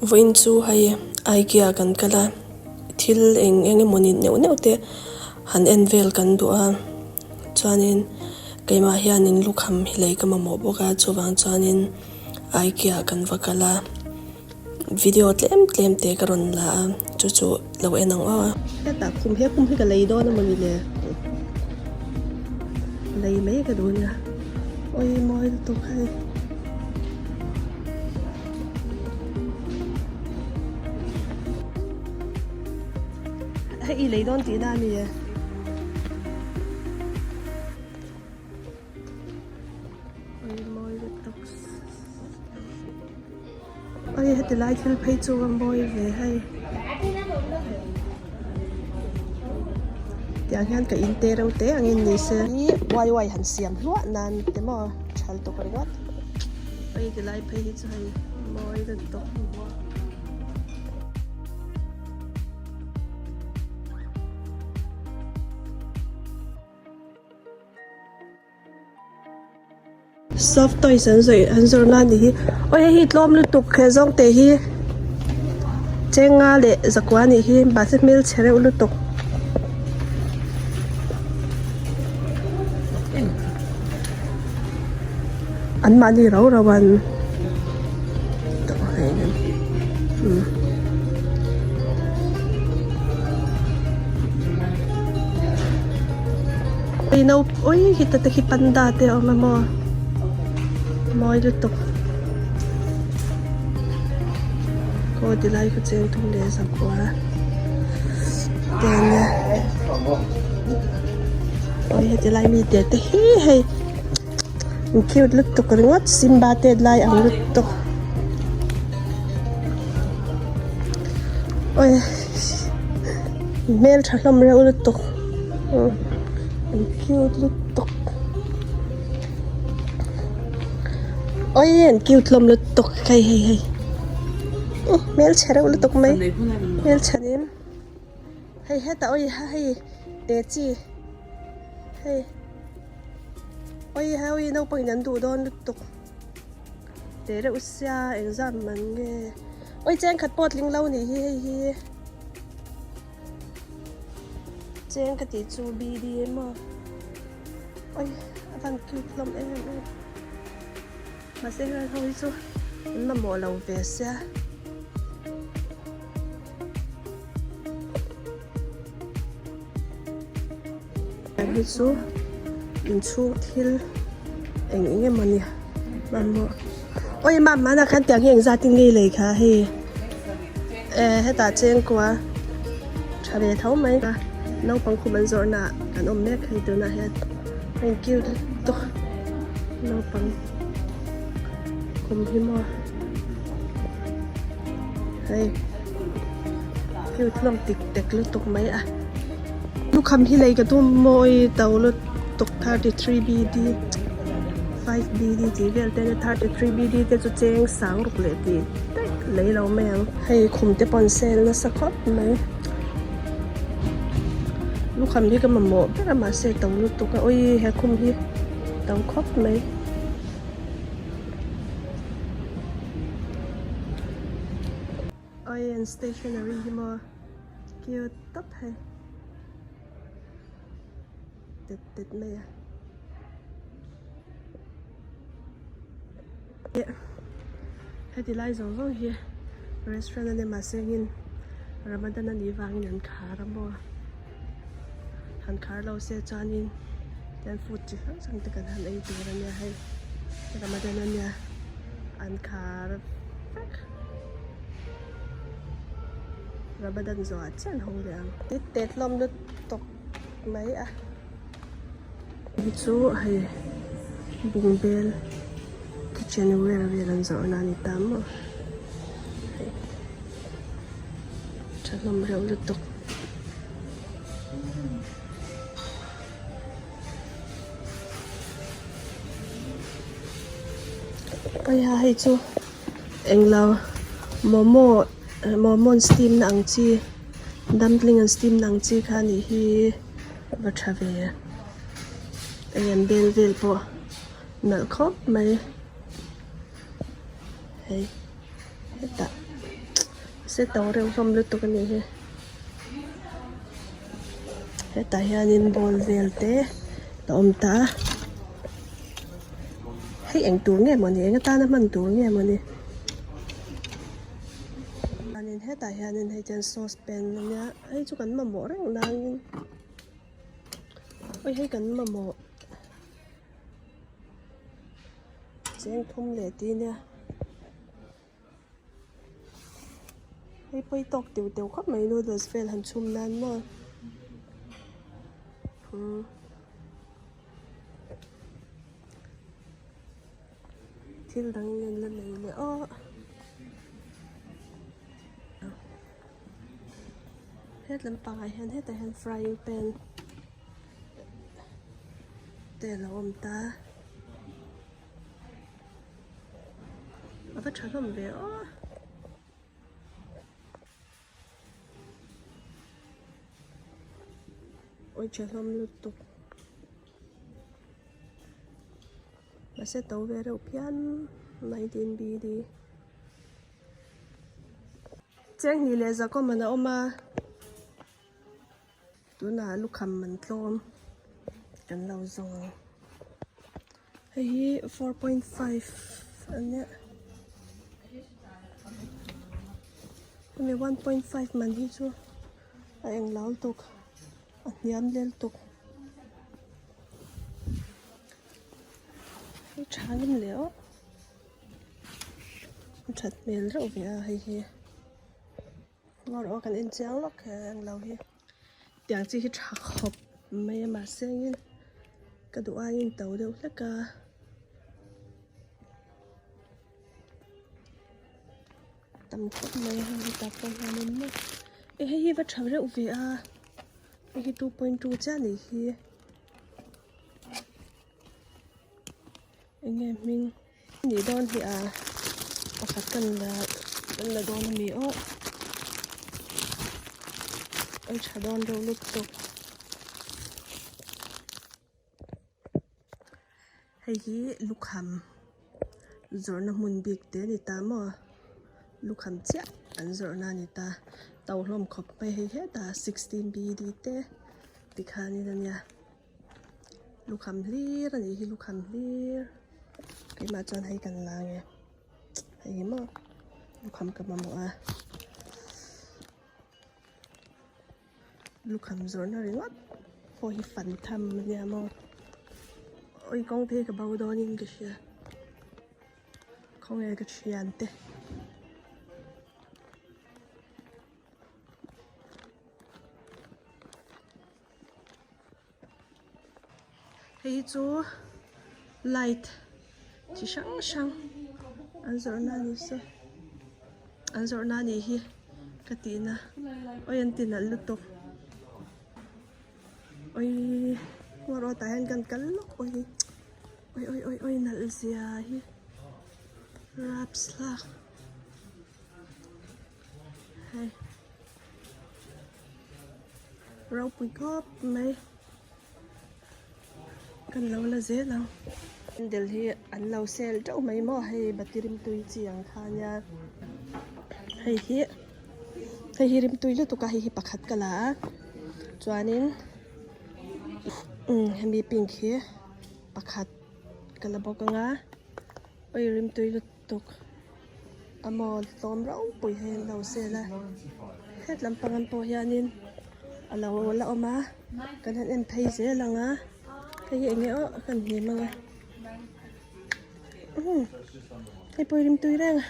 Vawiin chu hei Ikea kan kal a, thil eng eng emawni neuh neuh te han en vel kan duh a, chuanin keimah hianin lukham hi lei ka mamawh bawk a, chuvang chuanin Ikea kan va kal a, video tlem tlem te ka rawn la a, chu chu lo en ang aw. Hetah khum he khum hi ka lei dawn emawni le lei mai ka duh nia awi mawi lutuk hei. Hei i lei dawn tihna a ni e. Oi mawi lutuk. Oi heti lai thil phei chu a mawi ve hei. Tiang hian ka in te reuh te angin ni se. Hi uai uai han siam hluah nan te maw thal tuk ringawt. Hei ti lai phei hi chu hei mawi lutuk. Soft toys an zawih an zawrh na anih hi aw hei hi tlawm lutuk he zawng te hi chenga leh zakua anih hi mahse hmelchhe reuh lutuk. An mahni rau rau an no ui heta te khi panda te a awm a maw mawi lutuk aw ti lai khaw cheng thum leh zakua te ania. Awi heti lai mi te te hi hei in cute lutuk ringawt Simba te lai ang lutuk awi hmeltha hlawm reuh lutuk an cute lutuk awi an cute hlawm lutuk hei hei hei hmelchhe reuh lutuk mai hmelchhe nen. Hei hetah awi ha hei te chi hei awi ha awi naupang in an duh dawn lutuk te reuh sia engzam man nge awi cheng khat pawh tling lo nih hi hei hi cheng ka tih chu bd maw awi a van cute hlawm em em mahse heng ho hi chu an mamawh lo ve sia. Hei chu inchhung thil eng eng emaw ni hmanrua awi mah hmanah khan tiang hi engzat in nge i lei kha hei eh hetah chengkua tha ve tho mai a naupang khum an zawrh naah kan awm mek hei tunah hian a in cute lutuk naupang khum hi maw. Hei cute hlawm tik tek lutuk mai a lukham hi lei ka tum mawi to lutuk 33 bd 5 bd tih vel te ania 33 bd te chu cheng sang ruk leh tih daih lei lo mai ang hei khum te pawh an sel nasa khawp mai lukham hi ka mamawh ber a mahse to lutuk a awii he khum hi to khawp mai. Oi an stationery hi maw cute tawp hei tet tet mai a heti lai zawng zawng hi restaurant a ni mahse engin Ramadan a nih vangin an khar a maw han khar lo se chuanin tian food chi hrang hrang te kan han ei tur a nia hei Ramadan a nia an khar vek Ramadan zawhah chiah an hawng leh ang tit tet hlawm lutuk mai a hei chu hei bungbel kitchen ware vel an zawrhna a ni ta maw hei. Tha hlawm reuh lutuk. Paiha hei chu englo momo momo an steam na ang chi dumpling an steam na ang chi kha anih hi va tha ve hei an bel vel pawh nalh khawp mai hei hetah. Se to reuh hlawm lutuk a nih hi. Hetah hianin ball vel te a awm ta a. Hei eng tur nge mawni eng atana hman tur nge mawni. Chuanin hetah hianin hei chuan sauce pan a nia hei chu kan mamawh reng nangin awi hei kan mamawh cheng thum leh ti nia. Hei pawi tawk teuh teuh khawp mai noodles vel han chhum nan maw umm thil dang in la nei leh aw het lampangah hian hetah hian frying pan te a lo awm ta. A va tha hlawm ve aw. Awi tha hlawm lutuk. Mahse to ve reuh phian 19 BD. Chenghnih leh zakawm an a awm a. Tunah lukham an tlawm kan lo zawng ang. Hei hi 4.5 a nia. Hemi 1.5 man hi chu a eng lo lutuk a hniam lel tuk. Hei tha ngam leh aw. A that hmel reuh ve a hei hi. Ngaw rawh kan en chiang lawk he ang lo hi tiang chi hi tha khawp mai a mahse engin ka duh aiin to deuh hlek a tam khawp mai a hei hetah pawh hianin maw eh hei hi va tha reuh ve a hei hi 2.2 chiah a nih hi eng nge hming. Nih dawn hi a pakhat kan la kan la dawn ami aw a tha dawn reuh lutuk hei hi lukham zawrhna hmun bik te a ni ta maw lukham chiah an zawrhna a ni ta to hlawm khawp mai hei hetah 16 BD te tikhanin a nia. Lukham hlir a nih hi lukham hlir keimah chuan hei kan la nge hei hi maw lukham ka mamawh a lukham zawrhna ringawt pawh hi fan tham a nia maw awi kawng te hi ka bo dawnin ka hria khawnge ka thiante. Hei hi chu light chi hrang hrang an zawrhna ni se an zawrhna anih hi ka tihna awi an ti nalh lutuk awi hmuh tah hian kan kal lawk awi awi awi awi awi nalh zia hi raps hlak hei. Ropui khawp mai kan lo la zel ang candle hi an lo sel teuh mai maw hei bati rimtui chi ang kha ania hei hi hei hi rimtui lutuk a hei hi pakhat ka la a chuanin umm hemi pink hi pakhat ka la bawk anga awi rimtui lutuk. tuk a maw tlawm ropui hi an lo sel a het lampang an pawh hianin a lo la awm a kan han en phei zel ang a hei hi enge aw kan hnim ang a umm hei pawh hi rimtui reng a.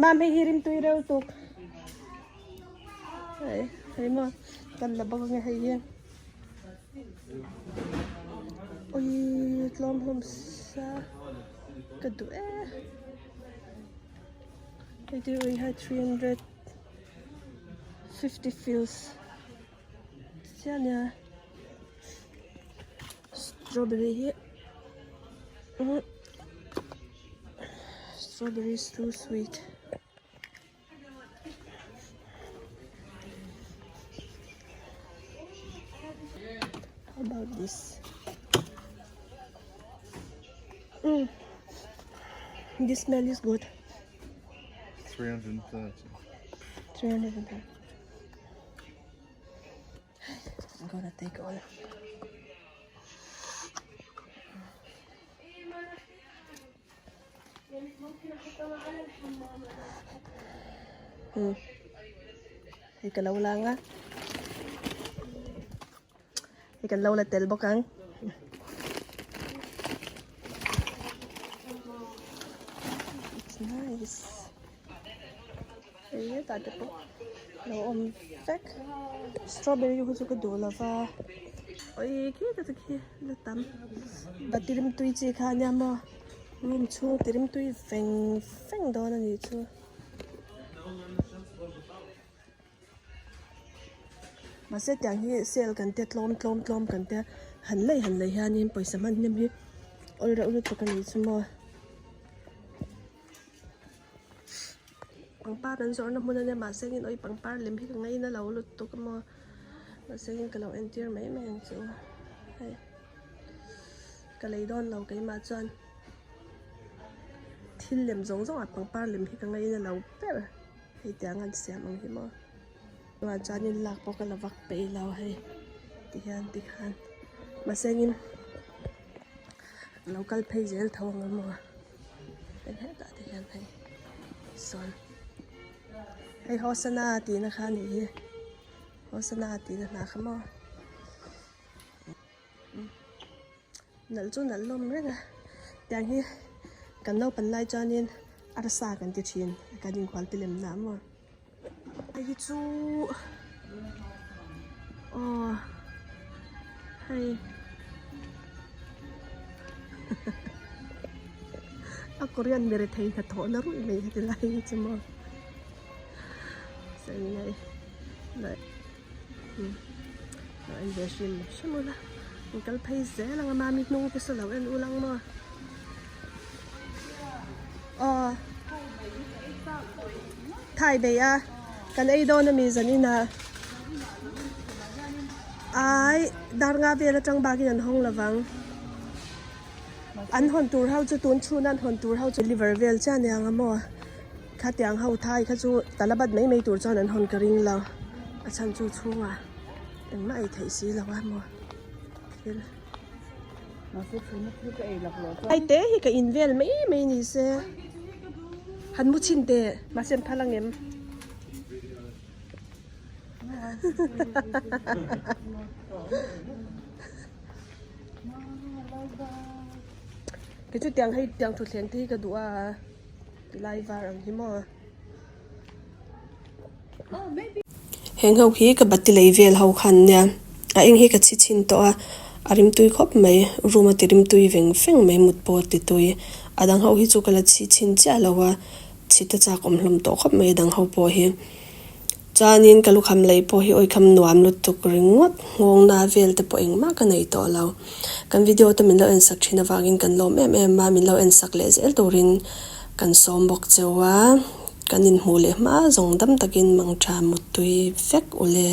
Mam hei hi rimtui reuh tuk hei hei maw kan la bawk ange hei hi ui tlawm hlawm sa ka duh e hei te ui hai 350 fils chiah ania strawberry hi Strawberry is too sweet. About this umm this smell is good. 330. 330. I'm gonna take all. Umm hei ka lo lang a hei kan lo la tel bawk ang. It's nice. Hei hetah te pawh lo awm vek strawberry hi chu ka duh lo va awii khi te chu khi la tam bati rimtui chi kha ania maw room chhung ti rimtui veng veng dawn a nih chu. Mahse tiang hi sale kan tia tlawm tlawm tlawm kan tia han lei han lei hianin pawisa hman hnem hi awl reuh lutuk a nih chu maw. Pangpar an zawrhna hmun ania mahse engin awi pangpar lem hi ka ngaina lo lutuk a maw mahse engin ka lo entir mai mai ang chu hei ka lei dawn lo keimah chuan thil lem zawng zawng ah pangpar lem hi ka ngaina lo ber hei tiang an siam ang hi maw chuan chuanin lak pawh ka la vak peih lo hei tihian tikhan mahse engin lo kal phei zel tho ang a maw. Hei hetah te hian hei sawn hei hosana tihna kha a nih hi hosana tihna hna kha maw nalh chu nalh hlawm reng a tiang hi kan naupang lai chuanin arsa kan ti thin kan inkual te lem na maw. Hei hi chu aw hei a korean mi rethei hnathawh na ruih mai heti lai hi chu maw chennai lo en ve hrim hrim ula an kal phei zel ang a mami hnung te saw lo en ul ang maw aw. Thai bei a kan ei dawn ami zan inah ai dar nga vel atang bakin an hawng lovang an hawn tur ho chu tun chhuna an hawn tur ho chu liver vel chiah ania ang a maw khatiang ho thai kha chu talabat mai mai tur chuan an hawn ka ring lo a chhan chu chhungah engmah ei theih si lo a maw thil. Ai te hi ka in vel mai mai ni se han mu chhin teh mahse an phal ang em. Kei chu tiang hei tiang thutthleng te hi ka duh a tilai var ang hi maw. Heng ho hi ka bati lei vel ho khan nia a eng hi ka chhi chhin tawh a a rimtui khawp mai room a ti rimtui veng veng mai mut pawh a ti tui a dang ho hi chu ka la chhi chhin chiah lo a chhi te chak awm hlawm tawh khawp mai a dang ho pawh hi chuanin ka lukham lei pawh hi awihkham nuam lutuk ringawt nghawng na vel te pawh engmah ka nei tawh lo kan video te min lo en sak thin avangin kan lawm em em a min lo en sak leh zel turin kan sawm bawk cheu a. Kan inhmuh leh hma zawng dam takin mangtha muttui vek ule.